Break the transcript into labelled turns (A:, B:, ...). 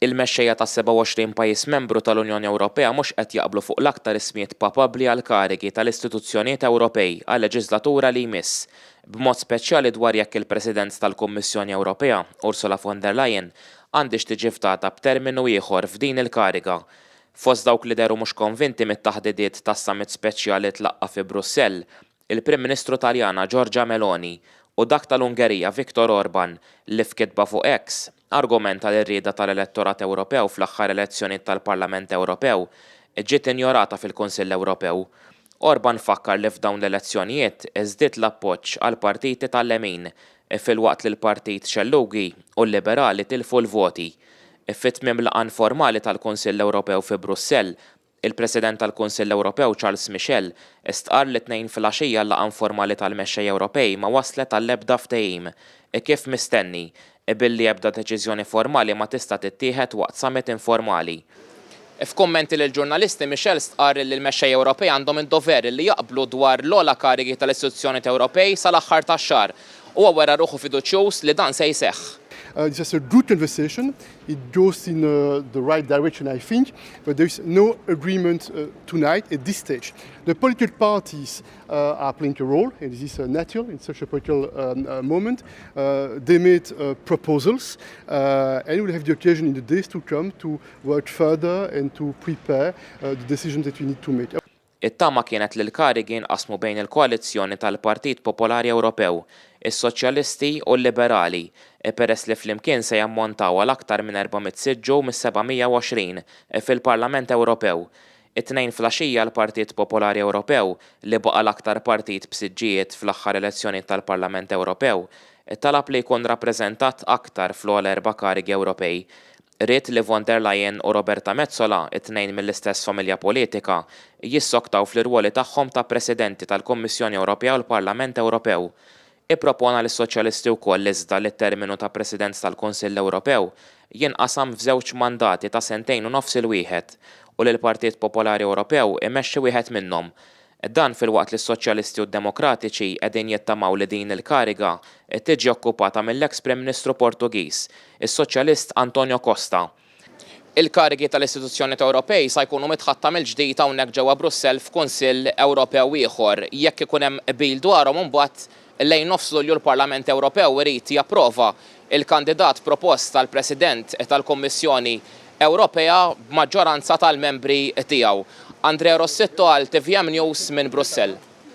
A: Il-mexxejja tas-27 pajjiż membru tal-Unjoni Ewropea mhux qed jaqblu fuq l-aktar ismijiet papabbli għall-karigi tal-istituzzjonijiet Ewropej għal-leġiżlatura li jmiss, b'mod speċjali dwar jekk il-President tal-Kummissjoni Ewropea, Ursula von der Leyen, għandhiex tiġi fdata b'terminu ieħor f'din il-kariga. Fost dawk li dehru mhux konvinti mit-taħdidiet tas-summit speċjali li tlaqqa' fi Brussell, il-Prim Ministru Taljana Giorgia Meloni u dak tal-Ungerija Viktor Orban li f'kitba fuq X argumenta li r-rieda tal-elettorat Ewropew fl-aħħar elezzjonijiet tal-Parlament Ewropew ġiet injorata fil-Kunsill Ewropew. Orban fakkar li f'dawn l-elezzjonijiet żdied l-appoġġ għall-partiti tal-lemin filwaqt li l-partit xellugi u l-liberali tilfu l-voti. Fi tmiem laqgħa informali tal-Kunsill Ewropew fi Brussell, Il-President tal-Kunsill Ewropew Charles Michel stqarr li t-Tnejn filgħaxija l-laqgħa informali tal-mexxejja Ewropej ma wasslet għall-ebda ftehim, kif mistenni, billi ebda deċiżjoni formali ma tista' tittieħed waqt summit informali. F'kummenti lill-ġurnalisti, Michel stqarr li l-mexxejja Ewropej għandhom id-dover li jaqblu dwar l-ogħla karigi tal-istituzzjonijiet Ewropej sal-aħħar tax-xahar. Huwa wera ruħu fiduċjuż li dan se jseħħ.
B: This was a good conversation. It goes in the right direction, I think, but there is no agreement tonight at this stage. The political parties are playing a role, and this is natural in such a political moment. They made proposals, and we'll have the occasion in the days to come to work further and to prepare the decisions that we need to make.
A: It-tama kienet li l-karigi jinqasmu bejn il-koalizzjoni tal-Partit Popolari Ewropew, is-Soċjalisti u l-Liberali, peress li flimkien se jammontaw għal aktar minn 400 siġġu mis-720 fil-Parlament Ewropew. It-Tnejn filgħaxija l-Partit Popolari Ewropew, li baqa' l-aktar partit b'siġġijiet fl-aħħar elezzjonijiet tal-Parlament Ewropew, talab li jkun rappreżentat aktar fl-ogħla erba' karigi Ewropej. Ried li von der Leyen u Roberta Metsola, it-tnejn mill-istess familja politika, jissoktaw fl-irwoli tagħhom ta' Presidenti tal-Kummissjoni Ewropea u l-Parlament Ewropew. Ippropona lis-Soċjalisti wkoll iżda li t-terminu ta' President tal-Kunsill Ewropew jinqasam f'żewġ mandati ta' sentejn u nofs il-wieħed u li l-Partit Popolari Ewropew imexxi wieħed minnhom. Dan filwaqt li s-Soċjalisti u d-Demokratiċi qegħdin jittamaw li din il-kariga tiġi okkupata mill-eks Prim Ministru Portugiż, is-Soċjalist Antonio Costa.
C: Il-karigi tal-istituzzjonijiet Ewropej sa jkunu mitħatta mill-ġdid hawnhekk ġewwa Brussell f'Kunsill Ewropew ieħor. Jekk ikun hemm qbil dwarhom imbagħad lejn nofs Lulju l-Parlament Ewropew irid japprova l-kandidat propost għal President tal-Kummissjoni Ewropea b'maġġoranza tal-membri tiegħu. Andrea Rossitto għal tvm News minn Brussell.